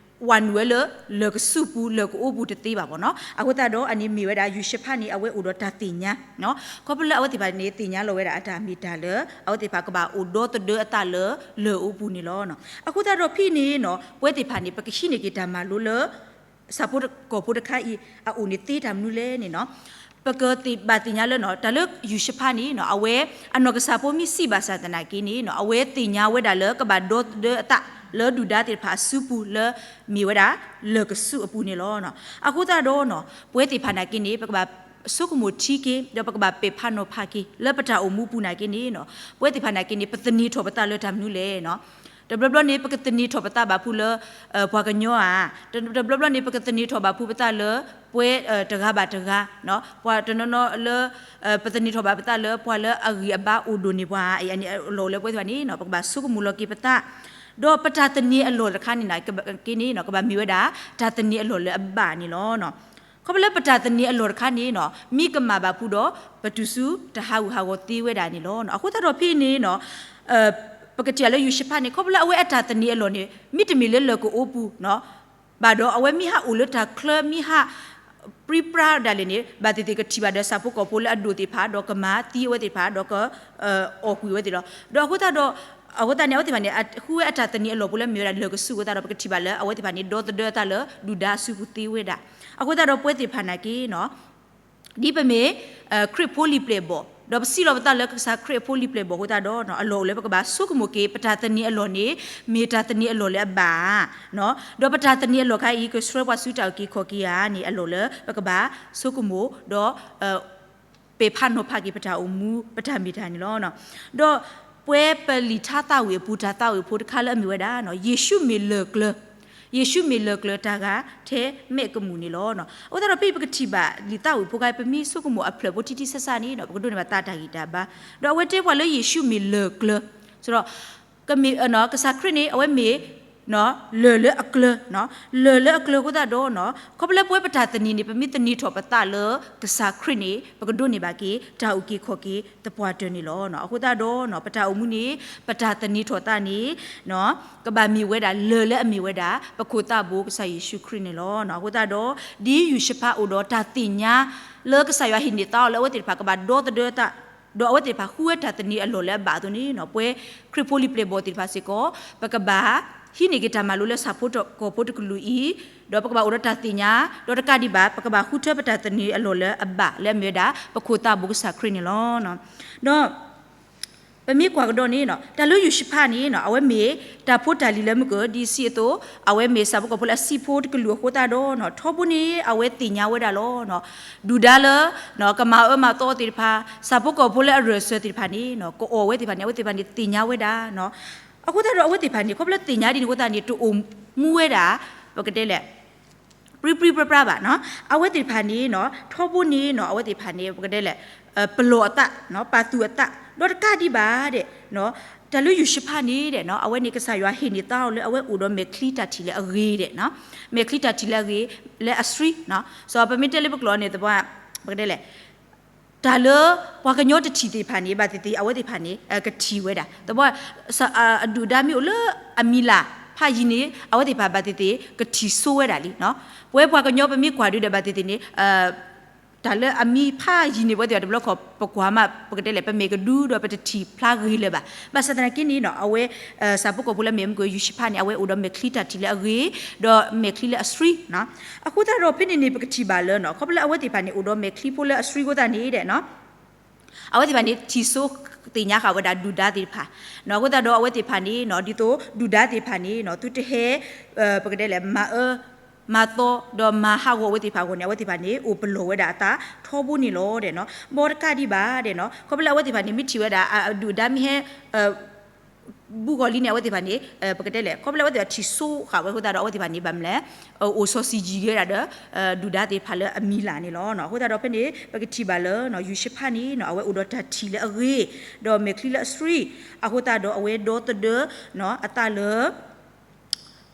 ဝၤနုာ်ဝဲလၢ လၢၢ်ကစုပူၤ လၢၢ်ကအိပူၤတသ့ဘၣ်ဘၣ်နီၤ. အဃိသတးဒီး အန့ၣ်မ့ၢ်ဝဲဒၣ် ယုၢ်ၡဖးန့ၣ် အဝဲအိၣ်ဒီးတၢ်သ့ၣ်ညါ ခီဖျိလၢအဝဲသ့ၣ်တဖၣ်န့ၣ် သ့ၣ်ညါလီၤဝဲဒၣ်အတၢ်မ့ၢ်တၢ်လၢ အဝဲသ့ၣ်တဖၣ်ကဘၣ်အိၣ်ဒီသဒၢအသးလၢလၢၢ်အိပူၤန့ၣ်လီၤ. အဃိသတးဒီးဖဲန့ၣ်နီၤ ပဝဲသ့ၣ်တဖၣ်န့ၣ် ပကဟံးန့ၢ်က့ၤတၢ်မၤလိလၢ ဆၣ်ဖိကီၢ်ဖိတခါအံၤ အအိၣ်န့ၣ်သ့တၢ်မနုၤလဲၣ်န့ၣ်နီၤ ပကဘၣ်သ့ၣ်ညါလၢ တၢ်လၢယုၢ်ၡဖးန့ၣ်နီၤ အဝဲအနီၢ်ကစၢ်ဖိမ့ၢ်စံးဘၣ်ဆၣ်သနာ်က့န့ၣ်နီၤ အဝဲသ့ၣ်ညါဝဲဒၣ်လၢကဘၣ်ဒီသဒၢအသးလၢဒုၣ်ဒါသ့ၣ်တဖၣ်အစုပူၤလၢမ့ၢ်ဝဲဒၣ် လၢၢ်ကစုအပူၤန့ၣ်လီၤ. အဃိသတးဒီးနီၤ ပဝဲသ့ၣ်တဖၣ်နာ်က့န့ၣ် ပကဘၣ်ဆိကမိၣ်ထံက့ၤ ဒီးပကဘၣ်ပဲာ်ဖးနီၤဖးက့ၤ လၢပတၢ်အိၣ်မူပူၤနာ်က့န့ၣ်နီၤ ပဝဲသ့ၣ်တဖၣ်နာ်က့န့ၣ် ပသန့ၤထီၣ်ပသးလၢတၢ်မနုၤလဲၣ်နီၤ တဘျီဘျီန့ၣ် ပကသန့ၤထီၣ်ပသးဘၣ်ဖုလၢ ပှၤကညီဧါ, တဘျီဘျီန့ၣ် ပကသန့ၤထီၣ်ဘၣ်ဖုပသးလၢ ပှၤတဂၤဘၣ်တဂၤ, ပှၤတနီၤနီၤလၢ ပသန့ၤထီၣ်ဘၣ်ပသးလၢပှၤလၢအဂံၢ်အဘါအိၣ်ဒိၣ်န့ၢ်ပှၤဧါ, အန့ၣ်အလီၢ်အိၣ်လၢပဝဲသ့ၣ်တဖၣ်န့ၣ် ပကဘၣ်ဆိကမိၣ်လီၤက့ၤပသး, ဒီးပတၢ်သန့ၤအလီၢ်တခါန့ၣ် က့န့ၣ် ကဘၣ်မ့ၢ်ဝဲဒၣ် တၢ်သန့ၤအလီၢ်လၢအဘၣ်န့ၣ်လီၤ. ခီဖျိလၢပတၢ်သန့ၤအလီၢ်တခါန့ၣ်နီၤ မ့ၢ်ကမၣ်ဘၣ်ဖုဒီး ပတုၤဆူတၢ်ဟးဂူာ်ဟးဂီၤသ့ဝဲဒၣ်န့ၣ်လီၤ. အဃိသတးဒီးဖဲန့ၣ်နီၤ ပကထံၣ်လၢယုၢ်ၡဖးန့ၣ် ခီဖျိလၢအဝဲအတၢ်သန့ၤအလီၢ်န့ၣ် မ့တမ့ၢ်လၢလၢၢ်ကအိပူၤ ဘၣ်ဒီးအဝဲမ့ၢ်ဟးအိၣ်လၢတၢ်ချၢ မ့ၢ်ဟးပြံပြါဒၣ်လဲာ်န့ၣ် ဘၣ်သ့ၣ်သ့ၣ်ကထံၣ်ဘၣ်ဒီးဆၣ်ဖိကီၢ်ဖိလၢအဒိၣ်သ့ၣ်တဖၣ် ဒီးကမၤသံအဝဲသ့ၣ်တဖၣ် ဒီးက အီၣ်ကွံာ်အဝဲသ့ၣ်လီၤ. ဒီးအဃိသတးဒီး အဃိသတးန့ၣ် အဝဲသ့ၣ်တဖၣ်န့ၣ် ဃုဝဲအတၢ်သန့ၤအလီၢ်ပူၤလၢမ့ၢ်ဝဲဒၣ်လၢၢ်ကဆူၣ်အဃိသတးဒီး ပကထံၣ်ဘၣ်လၢအဝဲသ့ၣ်တဖၣ်န့ၣ် ဒီသဒၢအသးလၢဒုၣ်ဒါအစုပူၤသ့ဝဲဒၣ်. အဃိသတးဒီးပဝဲသ့ၣ်တဖၣ်နာ်က့နီၤ ဒ်ပမ့ၢ် ခရံာ်ဖိလံာ်ပျဲၢ်ဘီၣ် ဒီးပစံးလီၤပသးလၢကစၢ်ခရံာ်အဖိလံာ်ပျဲၢ်ဘီၣ်အဃိသတးဒီး အလီၢ်အိၣ်လၢပကဘၣ်ဆိကမိၣ်က့ၤ ပတၢ်သန့ၤအလီၢ်န့ၣ် မ့ၢ်တၢ်သန့ၤအလီၢ်လၢအဘၣ်ဧါ, ဒီးပတၢ်သန့ၤအလီၢ်ခါအံၤ ကဆှၢပှၤဆူတၢ်အုၣ်က့ၤခီၣ်က့ၤဧါန့ၣ် အလီၢ်လၢပကဘၣ်ဆိကမိၣ် ဒီး ပဲာ်ဖးနီၤဖးက့ၤပတၢ်အိၣ်မူ ပတၢ်မ့ၢ်တၢ်န့ၣ်လီၤ. ဒီးပဝဲပလံာ်ထါသးဝံၣ်အပူၤ တၢ်သးဝံၣ်ဖိတခါလၢအမ့ၢ်ဝဲဒၣ် ယ့ၣ်ၡူးမ့ၢ်လၢၢ်ကျၢၤ, ယ့ၣ်ၡူးမ့ၢ်လၢၢ်ကျၢၤတၢ်ဂၤထဲမဲးကမူၣ်န့ၣ်လီၤ. အဃိသတးဒီးဖဲပကထံၣ်ဘၣ်လံာ်သးဝံၣ်ဖိခါ ပမ့ၢ်ဆိကမိၣ်အဖျၢၣ်ဖိထံထံဆးဆးန့ၣ် ပကဒိးန့ၢ်ဘၣ်သးတၢ်ဂံၢ်တၢ်ဘါ, ဒီးအဝဲတဲပှၤလၢယ့ၣ်ၡူးမ့ၢ်လၢၢ်ကျၢၤ, ဆိုတော့ ကမ့ၢ် ကစၢ်ခရံာ်န့ၣ် အဝဲမ့ၢ် လၢၢ်လၢအကျၢၤ, လၢၢ်လၢအကျၢၤအဃိသတးဒီး ခီဖျိလၢပဝဲပတၢ်သန့ၤန့ၣ် ပမ့ၢ်သန့ၤထီၣ်ပသးလၢကစၢ်ခရံာ်န့ၣ် ပကဒိးန့ၢ်ဘၣ်က့ၤ တၢ်အုၣ်က့ၤခီၣ်က့ၤသပှၢ်တၢၢ်န့ၣ်လီၤ. အဃိသတးဒီး ပတၢ်အိၣ်မူန့ၣ် ပတၢ်သန့ၤထီၣ်သးန့ၣ် ကဘၣ်မ့ၢ်ဝဲဒၣ်လၢၢ်လၢအမ့ၢ်ဝဲဒၣ် ပခိၣ်သးဘိကစၢ်ယ့ၣ်ၡူးခရံာ်န့ၣ်လီၤ. အဃိသတးဒီး ဒ်ယူၤၡဖးအိၣ်ဒီးတၢ်သ့ၣ်ညါ လၢကစၢ်ယွၤဟ့ၣ်န့ၢ်သါအီၤလၢအဝဲသ့ၣ်တဖၣ်ကဘၣ်ဒီသဒၢသး ဒီးအဝဲသ့ၣ်တဖၣ်ဃုဝဲတၢ်သန့ၤအလီၢ်လၢအဘၣ်အသိးန့ၣ် ပဝဲခရံာ်ဖိလံၤပျဲၢ်ဘီၣ်သ့ၣ်တဖၣ်စ့ၢ်ကီး ပကဘၣ်ဟံးန့ၢ်က့ၤတၢ်မၤလိလၢဆၣ်ဖိကီၢ်ဖိတကလုာ်အံၤ, ဒီးပကဘၣ်အိၣ်ဒီးတၢ်သ့ၣ်ညါ, ဒီးတကးဒံးဘၣ် ပကဘၣ်ဃုထၢပတၢ်သန့ၤအလီၢ်လၢအဘၣ်လၢအမ့ၢ်ဝဲဒၣ် ပခိၣ်သးဘိကစၢ်ခရံာ်န့ၣ်လီၤ. ဒီး ပမ့ၢ်ကွၢ်ကဒီးန့ၣ် တၢ်လၢယူၤၡဖးန့ၣ် အဝဲမ့ၢ်တၢ်ဖိတၢ်လံၤလၢမုၢ်ကၢၢ် ဒ်စံးအသိး အဝဲမ့ၢ်ဆၣ်ဖိကီၢ်ဖိလၢအဆံးဖိတကလုာ်အဃိသတးဒီး ထီဘိန့ၣ် အဝဲသ့ၣ်ညါဝဲဒၣ်လီၤ. ဒုၣ်ဒါလၢ ကမၤအၢမၤသီသ့ၣ်တဖၣ် ဆၣ်ဖိကီၢ်ဖိလၢအရၢၢ်စၢၤသ့ၣ်တဖၣ်န့ၣ် ကအီၣ်ဝဲသ့ၣ်တဖၣ်န့ၣ် အဝဲသ့ၣ်တဖၣ်န့ၣ်သ့ၣ်ညါဝဲဒၣ် အဃိသတးဒီးအဝဲသ့ၣ်တဖၣ်န့ၣ် ခီဖျိသ့ၣ်ညါဒ်န့ၣ်အဃိသတးန့ၣ် တအိၣ်မူဝဲဒၣ် ပကတဲလဲၣ် ပြံပြံပြါပြါဘၣ်. အဝဲသ့ၣ်တဖၣ်န့ၣ် ထီဘိန့ၣ် အဝဲသ့ၣ်တဖၣ်န့ၣ် ပကတဲလဲၣ် ပလီၢ်အသး ပာ်သူၣ်အသး ဒီးတကးဒံးဘၣ်ဒဲး တၢ်လၢယူၤၡဖးန့ၣ်ဒဲး အဝဲန့ၣ်ကစၢ်ယွၤဟ့ၣ်န့ၢ်သါအီၤလၢအဝဲအိၣ်ဒီးမဲာ်ချံတၢ်ထံၣ်လၢအဂ့ၤဒဲး မဲာ်ချံတၢ်ထံၣ်လၢအဂ့ၤ လၢအဆှံ စီၤပမ့ၢ်တဲလၢပကျိာ်န့ၣ် သပှၢ် ပကတဲလဲၣ် တၢ်လၢပှၤကညီတထံၣ်သ့ၣ်တဖၣ်န့ၣ် ဘၣ်သ့ၣ်သ့ၣ် အဝဲသ့ၣ်တဖၣ်န့ၣ် ကထံၣ်ဝဲဒၣ် သပှၢ် အဒုၣ်ဒါမ့ၢ်အိၣ်လၢအမံၤလၢ်ဖးယံၤန့ၣ် အဝဲသ့ၣ်တဖၣ်ဘၣ်သ့ၣ်သ့ၣ် ကထံၣ်ဆိဝဲဒၣ်လံ. ပဝဲပှၤကညီပမ့ၢ်ကွၢ်ဒုဒီးဘၣ်သ့ၣ်သ့ၣ်န့ၣ် တၢ်လၢအမံၤဖးယံၤန့ၣ် ပဝဲသ့ၣ်တဘျီခီၣ်ပကွၢ်မး ပကတဲလဲၣ် ပမဲာ်ကဒုဒီးပတထံၣ်ဖျါဂ့ၤလၢၤဘၣ်. ဘၣ်ဆၣ်သနာ်က့န့ၣ် အဝဲ ဆၣ်ဖိကီၢ်ဖိလၢအမ့ၢ်မုၢ်ကၢၢ်ယူၤၡဖးန့ၣ် အဝဲအိၣ်ဒီးမဲာ်ချံတၢ်ထံၣ်လၢအဂ့ၤ ဒီးမဲာ်ချံလၢအဆှံ အဃိသတးဒီးဖဲန့ၣ်န့ၣ် ပကထံၣ်ဘၣ်လၢ ခီဖျိလၢအဝဲသ့ၣ်တဖၣ်န့ၣ် အိၣ်ဒီးမဲာ်ချံဖိလၢအဆှံအဃိသတးန့ၣ်ဒဲး အဝဲသ့ၣ်တဖၣ်န့ၣ် ထံၣ်ဆိသ့ၣ်ညါဃာ်ဝဲဒၣ်ဒုၣ်ဒါသ့ၣ်တဖၣ် အဃိသတးဒီးအဝဲသ့ၣ်တဖၣ်န့ၣ် ဒ်သိးဒုၣ်ဒါသ့ၣ်တဖၣ်န့ၣ် သုတဟဲ ပကတဲလဲၣ် မၤအၢ မၤသီ ဒီးမၤဟးဂီၤအဝဲသ့ၣ်တဖၣ်အဂီၢ်န့ၣ် အဝဲသ့ၣ်တဖၣ်န့ၣ် အိၣ်ပလီၢ်ဝဲဒၣ်အသးထီဘိန့ၣ်လီၤဒဲး. ဘီတကးဒံးဘၣ်ဒဲး ခီဖျိလၢအဝဲသ့ၣ်တဖၣ်န့ၣ် မ့ၢ်ထံၣ်ဝဲဒၣ် ဒုၣ်ဒါမ့ၢ်ဟဲ ဘူးဂီၤလံန့ၣ် အဝဲသ့ၣ်တဖၣ်န့ၣ် ပကတဲလဲၣ် ခီဖျိလၢအဝဲသ့ၣ်တဖၣ်ထံၣ်ဆိဃာ်ဝဲအဃိသတးဒီး အဝဲသ့ၣ်တဖၣ်န့ၣ် ဘၣ်မနုၤလဲၣ် အိၣ်စီၤစံၣ်ယံၤက့ၤဝဲဒၣ်ဒီး ဒုၣ်ဒါသ့ၣ်တဖၣ်လၢအမံၤလၢ်န့ၣ်လီၤ. အဃိသတးဒီးဖဲန့ၣ် ပကထံၣ်ဘၣ်လၢ ယူၤၡဖးန့ၣ် အဝဲအိၣ်ဒီးတၢ်ထံၣ်လၢအဂ့ၤ ဒီးမဲာ်ချံလၢအဆှံ အဃိသတးဒီးအဝဲဒီသဒၢ အသးလၢ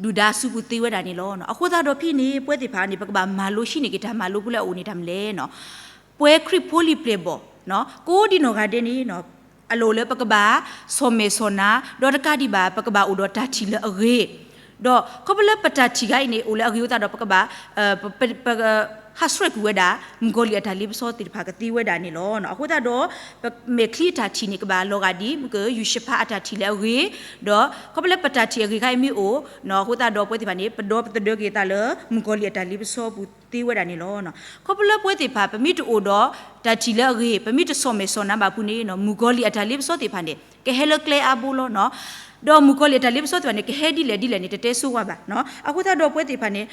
ဒုၣ်ဒါအစုပူၤသ့ဝဲဒၣ်န့ၣ်လီၤ. အဃိသတးဒီးဖဲန့ၣ် ပဝဲသ့ၣ်တဖၣ်န့ၣ် ပကဘၣ်မၤလိဟံးန့ၢ်က့ၤတၢ်မၤလိဖိလၢအအိၣ်န့ၣ်တၢ်မနုၤလဲၣ် ပဝဲခရံာ်ဖိလံၤပျဲၢ်ဘီၣ် ကိးဒံနီၢ်ဂၤဒဲးန့ၣ် အလိၣ်လၢပကဘၣ် ဆီၣ်မဲာ်ဆီၣ်နါ ဒီးတကးဒံးဘၣ် ပကဘၣ်အိၣ်ဒီးတၢ်ထံၣ်လၢအဂ့ၤ ဒီးခီဖျိလၢပတၢ်ထံၣ်ခါအံၤန့ၣ် အိၣ်လၢအဂ့ၤအဃိသတးဒီး ပကဘၣ် ပ ဟးဆှဲးကွံာ်ဝဲဒၣ် မုၣ်ကီၤလံၢ်အတၢ်လ့ပစီသ့ၣ်တဖၣ်ကသ့ဝဲဒၣ်န့ၣ်လီၤ. အဃိသတးဒီး ပမဲာ်ချံအတၢ်ထံၣ်န့ၣ် ကဘၣ်လီၤဂာ်ဒ်မုၢ်ကၢၢ်ယူၤၡဖးအတၢ်ထံၣ်လၢအဂ့ၤ ဒီးခီဖျိလၢပတၢ်ထံၣ်အဂ့ၤခါအံၤမ့ၢ်အိၣ် အဃိသတးဒီးပဝဲသ့ၣ်တဖၣ်န့ၣ် ပဒီပသဒၢက့ၤသးလၢ မုၣ်ကီၤလံၢ်အတၢ်လ့ပစီပူၤသ့ဝဲဒၣ်န့ၣ်လီၤ. ခီဖျိလၢပဝဲသ့ၣ်တဖၣ် ပမ့ၢ်တအိၣ်ဒီးတၢ်ထံၣ်လၢအဂ့ၤ ပမ့ၢ်တဆီၣ်မဲာ်ဆီၣ်နါဘၣ်အဃိန့ၣ် မုၣ်ကီၤလံၢ်အတၢ်လ့ပစီသ့ၣ်တဖၣ်န့ၣ် ကဟဲလၢကျဲအါဘိလီၤ. ဒီးမုၣ်ကီၤလံၢ်အတၢ်လ့ပစီသ့ၣ်တဖၣ်န့ၣ် ကဟဲဒ်လဲၣ်ဒ်လဲၣ်န့ၣ် တတဲဆိဝဲဘၣ်. အဃိသတးဒီးပဝဲသ့ၣ်တဖၣ်န့ၣ်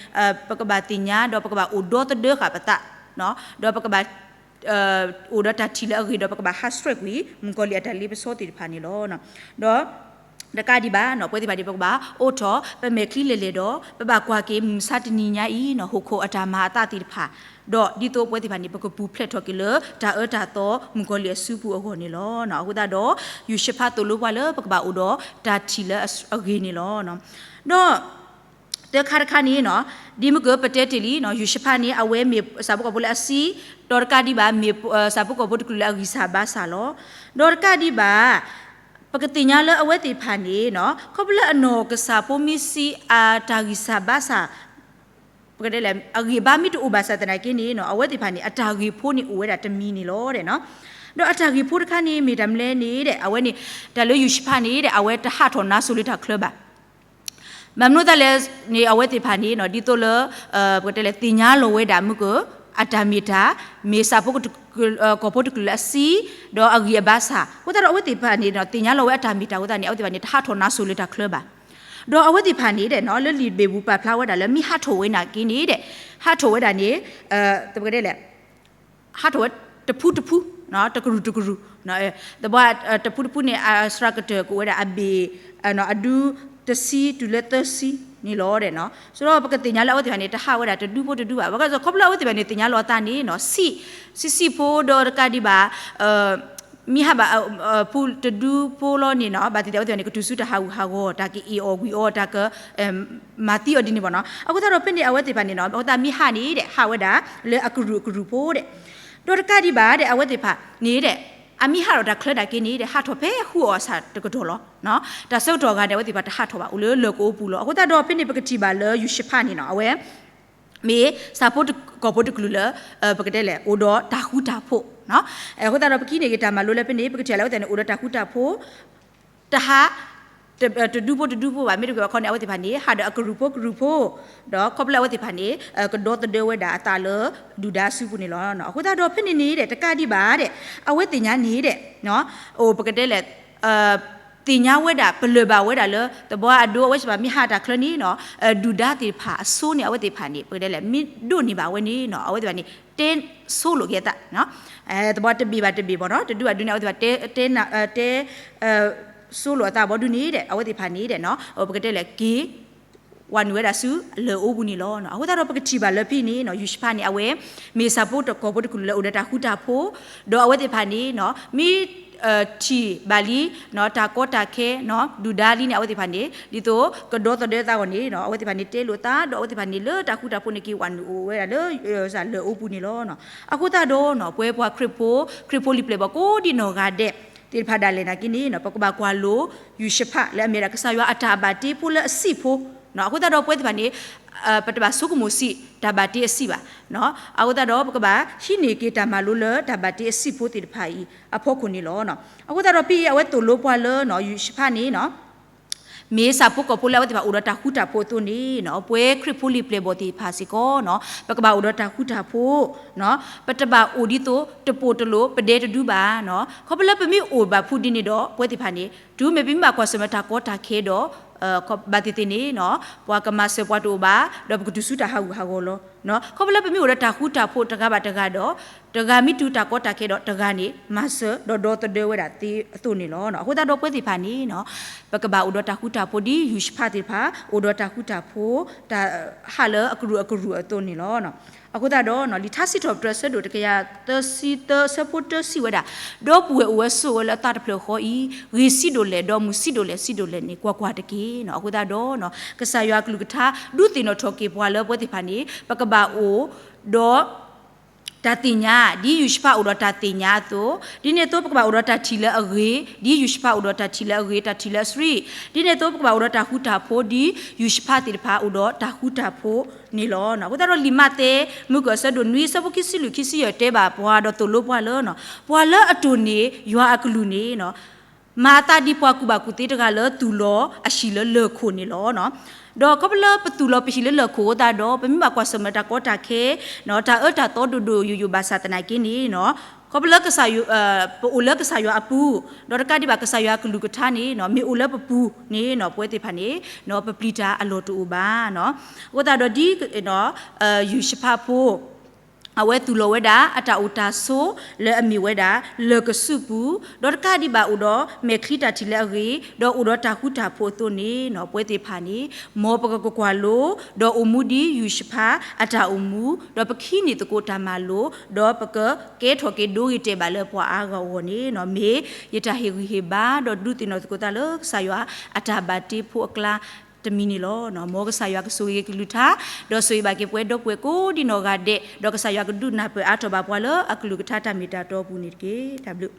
ပကဘၣ်သ့ၣ်ညါ ဒီးပကဘၣ်အိၣ်ဒီသဒၢဃာ်ပသး ဒီးပကဘၣ် အိၣ်ဒီးတၢ်ထံၣ်လၢအဂ့ၤ ဒီးပကဘၣ်ဟးဆှဲးကွံာ် မုၣ်ကီၤလံၢ်အတၢ်လ့ပစီသ့ၣ်တဖၣ်န့ၣ်လီၤ. ဒီး တကးဒံးဘၣ် ပဝဲသ့ၣ်တဖၣ်န့ၣ် ပကဘၣ်အိးထီၣ် ပမဲာ်ချံလဲၤလဲၤဒီး ပဘၣ်ကွၢ်က့ၤမုၢ်မဆါတနံၤညါအံၤ ဟီၣ်ခိၣ်အတၢ်မၤအသးသ့ၣ်တဖၣ် ဒီးဒ်သိးပဝဲသ့ၣ်တဖၣ်န့ၣ် ပကပူၤဖျဲးထီၣ်က့ၤလၢ တၢ်အၢတၢ်သီ မုၣ်ကီၤလံၢ်အစုပူၤအဂီၢ်န့ၣ်လီၤ. အဃိသတးဒီး ယူၤၡဖးသိၣ်လိပှၤလၢပကဘၣ်အိၣ်ဒီးတၢ်ထံၣ်လၢအဂ့ၤန့ၣ်လီၤ. ဒီး တခါတခါန့ၣ် ဒ်မုၢ်ကၢၢ်ပတဲတ့ၢ်လံ ယူၤၡဖးန့ၣ် အဝဲမ့ၢ်ဆၣ်ဖိကီၢ်ဖိလၢအဆံး ဒီးတကးဒံးဘၣ် မ့ၢ်ဆၣ်ဖိကီၢ်ဖိတကလုာ်လၢအဂံၢ်စၢ်ဘါစၢ်လီၤ. ဒီးတကးဒံးဘၣ် ပကသ့ၣ်ညါလၢအဝဲသ့ၣ်တဖၣ်န့ၣ် ခီဖျိလၢအနီၢ်ကစၢ်ဖိမ့ၢ်ဆံးအတၢ်ဂံၢ်စၢ်ဘါစၢ် ပကတဲလဲၣ် အဂံၢ်ဘါမ့ၢ်တအိၣ်ဘၣ်ဆၣ်သနာ်က့န့ၣ် အဝဲသ့ၣ်တဖၣ်န့ၣ် အတၢ်ဂ့ၢ်ဖိန့ၣ်အိၣ်ဝဲဒၣ်တမံၤန့ၣ်လီၤ. ဒီးအတၢ်ဂ့ၢ်ဖိတခါန့ၣ် မ့ၢ်တၢ်မနုၤလဲၣ်န့ၣ် အဝဲန့ၣ် တၢ်လၢယူၤၡဖးန့ၣ် အဝဲတဟးထီၣ်နါစိၤလၢတၢ်ချၢဘၣ်. ဘၣ်မနုၤအဃိသတးလဲၣ်န့ၣ် အဝဲသ့ၣ်တဖၣ်န့ၣ် ဒ်သိးလၢ ပကတဲလဲၣ် သ့ၣ်ညါလီၤဝဲဒၣ်မုၢ်ကၢၢ် အတၢ်မ့ၢ်တၢ် မ့ၢ်ဆၣ်ဖိကီၢ်ဖိတကလုာ်လၢအဆံး ဒီးအဂံၢ်အဘါစၢ် အဃိသတးဒီးအဝဲသ့ၣ်တဖၣ်န့ၣ် သ့ၣ်ညါလီၤဝဲအတၢ်မ့ၢ်တၢ်အဃိသတးန့ၣ် အဝဲသ့ၣ်တဖၣ်န့ၣ် တဟးထီၣ်နါစိၤလၢတၢ်ချၢဘၣ်. ဒီးအဝဲသ့ၣ်တဖၣ်န့ၣ် လၢလံာ်ဘ့ၣ်ပူၤပာ်ဖျါဝဲဒၣ်လၢ မ့ၢ်ဟးထီၣ်ဝဲနာ်က့န့ၣ် ဟးထီၣ်ဝဲဒၣ်န့ၣ် ပကတဲလဲၣ် ဟးထီၣ်ဝဲတဖုတဖု တကရူၢ်တကရူၢ် သဘှၣ်တဖုတဖုန့ၣ် အစှၤကတၢၢ်ကအိၣ်ဝဲဒၣ်အဘ့ၣ် အဒူတဆံတုၤလၢသၢဆံန့ၣ်လီၤ. ဆိုတော့ ပကသ့ၣ်ညါလၢအဝဲသ့ၣ်တဖၣ်န့ၣ် တဟးဝဲဒၣ်တဒူဖိတဒူဘၣ်. ဘၣ်ဆၣ်ခီဖျိလၢအဝဲသ့ၣ်တဖၣ်န့ၣ် သ့ၣ်ညါလီၤအသးန့ၣ် ဆံးဆံးဖိဒီးတကးဒံးဘၣ် မ့ၢ်ဟးဘၣ် ဖုတဒူဖိလီၤန့ၣ်နီၤ, ဘၣ်သ့ၣ်သ့ၣ်အဝဲသ့ၣ်န့ၣ် ကတုၤဆူတၢ်ဟးဂူာ်ဟးဂီၤ, တၢ်ကအ့ၣ်အီၣ်ကွံာ်အီၤ, တၢ်က မၤသံအီၤဒ်န့ၣ်ဘၣ်နီၤ. အဃိသတးဒီးဖဲန့ၣ် အဝဲသ့ၣ်တဖၣ်န့ၣ်နီၤ, အဃိသတးမ့ၢ်ဟးန့ၣ်ဒီး ဟးဝဲဒၣ်လၢအကရူၢ်အကရူၢ်ဖိဒီး, ဒီးတကးဒံးဘၣ်ဒီး အဝဲသ့ၣ်တဖၣ်န့ၣ်ဒီး အမ့ၢ်ဟးထီၣ်တၢ်ချၢဒၣ်က့န့ၣ်ဒီး ဟးထီၣ်ဖဲဃုအီၣ်အဆၣ်တကတီၢ်လီၤ. တၢ်ဆၢကတီၢ်အဂၤန့ၣ် အဝဲသ့ၣ်တဖၣ်တဟးထီၣ်ဘၣ်, အိၣ်လၢလၢၢ်ကအိပူၤလီၤ. အဃိသတးဒီးဖဲန့ၣ် ပကထံၣ်ဘၣ်လၢယူၡဖၣ်န့ၣ်နီၤ, အဝဲ မ့ၢ်ဆၣ်ဖိကီၢ်ဖိတကလုာ်လၢ ပကတဲလဲၣ် အိၣ်ဒီးတၢ်ဃူတၢ်ဖိး. အဃိသတးဒီး ပကဟံးန့ၢ်က့ၤတၢ်မၤလိလၢဖဲန့ၣ် ပကထံၣ်လၢအဝဲသ့ၣ်န့ၣ် အိၣ်ဒီးတၢ်ဃူတၢ်ဖိး, တဟး တဒူဖိတဒူဖိဘၣ်, မ့ၢ်တက့ၢ်ဘၣ်ခီန့ၣ် အဝဲသ့ၣ်တဖၣ်န့ၣ် ဟးဒီးအကရူၢ်ဖိကရူၢ်ဖိ, ဒီးခီဖျိလၢအဝဲသ့ၣ်တဖၣ်န့ၣ် ကဒီသဒၢဝဲဒၣ်အသးလၢဒုၣ်ဒါစုပူၤန့ၣ်လီၤ. အဃိသတးဒီးဖဲန့ၣ်န့ၣ်ဒီး တကးဒံးဘၣ်ဒီး အဝဲသ့ၣ်ညါန့ၣ်ဒီး အိၣ်ပကတဲလဲၣ် သ့ၣ်ညါဝဲဒၣ် ပလၢၢ်ဘၣ်ဝဲဒၣ်လၢ သဘီအဒိ အဝဲသ့ၣ်တဖၣ်မ့ၢ်ဟးတၢ်ချၢန့ၣ်နီၤ, ဒုၣ်ဒါသ့ၣ်တဖၣ်အစိန့ၣ် အဝဲသ့ၣ်တဖၣ်န့ၣ် ပကတဲလဲၣ် မ့ၢ်ဒိးန့ၢ်ဘၣ်ဝဲန့ၣ်နီၤ, အဝဲသ့ၣ်တဖၣ်န့ၣ် တဲဆိလိာ်က့ၤအသး, သဘီတဘ့ၣ်ဘၣ်တဘ့ၣ်ဘၣ်နီၤ, တဒူၣ်အဒူၣ်န့ၣ် အဝဲသ့ၣ်တဖၣ်တဲ တဲ တဲ ဆိလိာ်အသးဘီဒုန့ၣ်ဒီး အဝဲသ့ၣ်တဖၣ်န့ၣ်ဒီး ပကတဲလဲၣ် က့ၤ ဝၤနုာ်ဝဲဒၣ်ဆူလၢၢ်အိပူၤန့ၣ်လီၤ. အဃိသတးဒီး ပကထံၣ်ဘၣ်လၢဖဲန့ၣ်နီၤ, ယူၡဖၣ်န့ၣ် အဝဲ မ့ၢ်ဆၣ်ဖိကီၢ်ဖိတကလုာ်လၢအိၣ်ဒီးတၢ်ဃူတၢ်ဖိး, ဒီးအဝဲသ့ၣ်တဖၣ်န့ၣ်နီၤ မ့ၢ် ထံၣ်ဘၣ်လံ တၢ်ကီတၢ်ခဲ ဒုၣ်ဒါလံန့ၣ် အဝဲသ့ၣ်တဖၣ်န့ၣ် ဒ်သိးကဒီသဒၢအသးအဂီၢ်န့ၣ်နီၤ, အဝဲသ့ၣ်တဖၣ်န့ၣ် တဲလိာ်သး ဒီးအဝဲသ့ၣ်တဖၣ်န့ၣ် လၢတၢ်ဃူတၢ်ဖိးန့ၣ် က့ၤဝၤနုာ်အိၣ်ဝဲဒၣ်လၢ လၢၢ်အိပူၤန့ၣ်လီၤ. အဃိသတးဒီးနီၤ ပဝဲပှၤခရံာ်ဖိ ခရံာ်ဖိလံာ်ပျဲၢ်ဘီၣ်ကိးဒံနီၢ်ဂၤဒဲးသ့ၣ်တဖၣ်ဒၣ်လဲာ်နာ်က့န့ၣ်နီၤ, ပကဘၣ်ကွၢ်လိ ယူၡဖၣ်လၢအမ့ၢ်ဝဲဒၣ်ကစၢ်ယွၤအတၢ်ဘၣ်တ့ဖိလၢအဆံးဖိ, အဃိသတးဒီးပဝဲသ့ၣ်တဖၣ်န့ၣ် ပတဘၣ်ဆိကမိၣ်ဆံးတၢ်ဘၣ်တ့အဆံးဘၣ်. အဃိသတးဒီး ပကဘၣ်ဟံးန့ၢ်က့ၤတၢ်မၤလိလၢတၢ်ဘၣ်တ့အဆံးဖိသ့ၣ်တဖၣ်အံၤအဖီခိၣ်န့ၣ်လီၤ. အဃိသတးဒီးဖဲအံၤ အဝဲသိၣ်လိပှၤလၢနီၤ ယူၡဖၣ်န့ၣ်နီၤ မ့ၢ်ဆၣ်ဖိကီၢ်ဖိလၢအဝဲသ့ၣ်တဖၣ်အိၣ်ဒီးတၢ်ဃူတၢ်ဖိးအသိးန့ၣ်နီၤ, ပဝဲခရံာ်ဖိလံာ်ပျဲၢ်ဘီၣ်သ့ၣ်တဖၣ်စ့ၢ်ကီးနီၤ ပကဘၣ်အိၣ်ဒီးတၢ်ဃူတၢ်ဖိး, ပတဘၣ်အိၣ်ဒ်သိးတပိာ်တလိာ် ပဒဲတဒူဘၣ်နီၤ. ခီဖျိလၢပမ့ၢ်အိၣ်ဘၣ်ဖုဒ်န့ၣ်ဒီး ပဝဲသ့ၣ်တဖၣ်န့ၣ် တုၤမ့ၢ်ပမ့ၢ်ဘၣ်ကွၢ်ဆၢၣ်မဲာ်တၢ်ကီတၢ်ခဲဒီး ဘၣ်သ့ၣ်သ့ၣ်န့ၣ်နီၤ ပှၤကမၤစၢၤပှၤတအိၣ်ဘၣ်, ဒီးပကတုၤဆူတၢ်ဟးဂူာ်ဟးဂီၤလီၤ. ခီဖျိလၢပမ့ၢ်အိၣ်ဒီးတၢ်ဃူတၢ်ဖိးတဂၤဘၣ်တဂၤဒီး တဂၤမ့ၢ်တုၤတၢ်ကီတၢ်ခဲဒီး တဂၤန့ၣ် မၤစၢၤဒီးဒီသဒၢဝဲဒၣ်သ့အသိးန့ၣ်လီၤ. အဃိသတးဒီးပဝဲသ့ၣ်တဖၣ်န့ၣ်နီၤ ပကဘၣ်အိၣ်ဒီးတၢ်ဃူတၢ်ဖိးဒ်ယူၡဖၣ်သ့ၣ်တဖၣ် အိၣ်ဒီးတၢ်ဃူတၢ်ဖိး တၢ်ဟးလၢအကရူၢ်အကရူၢ်အသိးန့ၣ်လီၤ. အဃိသတးဒီး လံာ်ထါစံးထီၣ်ပတြၢၤအဆၢဒိၣ်တကယၤသၢဆံသၢအဆၢဖိတၢစံးဝဲဒၣ်, ဒီပုၢ်ဝဲၢ်အိၣ်ဝဲဆိးဝဲလၢအသးတဖျၢၣ်ဃီအံၤ ဂ့ၤဆံးဒိၣ်လဲၣ်, ဒီးမုာ်ဆံးဒိၣ်လဲၣ်ဆံးဒိၣ်လဲၣ်န့ၣ် ကွၢ်ကွၢ်တက့ၢ်နီၤ. အဃိသတးဒီး ကစၢ်ယွၤအကလုၢ်ကထါ ဒုးသ့ၣ်နီၣ်ထီၣ်က့ၤပှၤလၢပဝဲသ့ၣ်တဖၣ်န့ၣ် ပကဘၣ်အိၣ်ဒီး တၢ်သ့ၣ်ညါ ဒ်ယူၡဖၣ်အိၣ်ဒီးတၢ်သ့ၣ်ညါအသိး, ဒ်န့ၣ်အသိးပကဘၣ်အိၣ်ဒီးတၢ်ထံၣ်လၢအဂ့ၤ ဒ်ယူၡဖၣ်အိၣ်ဒီးတၢ်ထံၣ်လၢအဂ့ၤ တၢ်ထံၣ်လၢအဆှံ, ဒ်န့ၣ်အသိးပကဘၣ်အိၣ်ဒီးတၢ်ဃူတၢ်ဖိး ဒ်ယူၡဖၣ်သ့ၣ်တဖၣ်အိၣ်ဒီးတၢ်ဃူတၢ်ဖိးန့ၣ်လီၤ. အဃိသတးဒီးလံာ်မးသဲ မုၢ်ကၢၢ်အဆၢဒိၣ်နွံ အဆၢဖိခံဆံလွံၢ်ခံဆံယဲၢ်တဲဘၣ်ပှၤဒီးသိၣ်လိပှၤလၢ ပှၤလၢအတိၢ်န့ၢ်ယွၤအကလုၢ်န့ၣ် မၤအသးဒ်ပှၤကူၣ်ဘၣ်ကူၣ်သ့တဂၤလၢသူၣ်လီၤအဟံၣ်လၢလၢၢ်ခိၣ်န့ၣ်လီၤ. ဒီးခီဖျိလၢပသူၣ်လီၤပဟံၣ်လၢလၢၢ်ခိၣ်အဃိသတးဒီး ပမ့ၢ်ဘၣ်ကွၢ်ဆၢၣ်မဲာ်တၢ်ကီတၢ်ခဲ တၢ်အၢတၢ်သီဒိၣ်ဒိၣ်ယိာ်ယိာ်ဘၣ်ဆၣ်သနာ်က့န့ၣ် ခီဖျိလၢ ပအိၣ်လၢကစၢ်ယွၤအပူၤ, ဒီးတကးဒံးဘၣ်ကစၢ်ယွၤအကလုၢ်ကထါန့ၣ် မ့ၢ်အိၣ်လၢပပူၤန့ၣ် ပဝဲသ့ၣ်တဖၣ်န့ၣ် ပပျံၤတၢ်အလီၢ်တအိၣ်ဘၣ်. အဃိသတးဒီးဒ် ယူၡဖၣ်ဖိ အဝဲသူၣ်လီၤဝဲဒၣ် အတၢ်အိၣ်တၢ်ဆိး လၢအမ့ၢ်ဝဲဒၣ် လၢၢ်ကစူးပူၤ, ဒီးတကးဒံးဘၣ်အိၣ်ဒီးမဲာ်ချံတၢ်ထံၣ်လၢအဂ့ၤ, ဒီးအိၣ်ဒီးတၢ်ဃူတၢ်ဖိးအသိးန့ၣ် ပဝဲသ့ၣ်တဖၣ်န့ၣ် မ်ပကကကွၢ်လိ ဒီးအိၣ်မူဒ်ယူၡဖၣ်အတၢ်အိၣ်မူ, ဒီးပကဟံးန့ၢ်သကိးတၢ်မၤလိ, ဒီးပကကဲထီၣ်က့ၤဒိဂ့ၤတဲာ်ဘၣ်လၢပှၤအါဂၤအဂီၢ်န့ၣ် မ့ၢ်ယတၢ်ဟ့ၣ်ဂံၢ်ဟ့ၣ်ဘါ ဒီးဒုးသ့ၣ်နီၣ်သကိးသးလၢကစၢ်ယွၤအတၢ်ဘၣ်တ့ဖိအကျါတမံၤန့ၣ်လီၤ. မ်ကစၢ်ယွၤကဆိၣ်ဂ့ၤက့ၤကလုၢ်ကထါ, ဒီးဆိၣ်ဂ့ၤဘၣ်က့ၤပဝဲဒီပုၢ်ဝဲၢ်ကိးဒံနီၢ်ဂၤဒဲး, ဒီးကစၢ်ယွၤကဒုးနၢ်ပၢၢ်အါထီၣ်ဘၣ်ပှၤလၢအကလုၢ်ကထါတၢ်မ့ၢ်တၢ်တီအပူၤန့ၣ်တက့ၢ်. တၢ်ဘျုး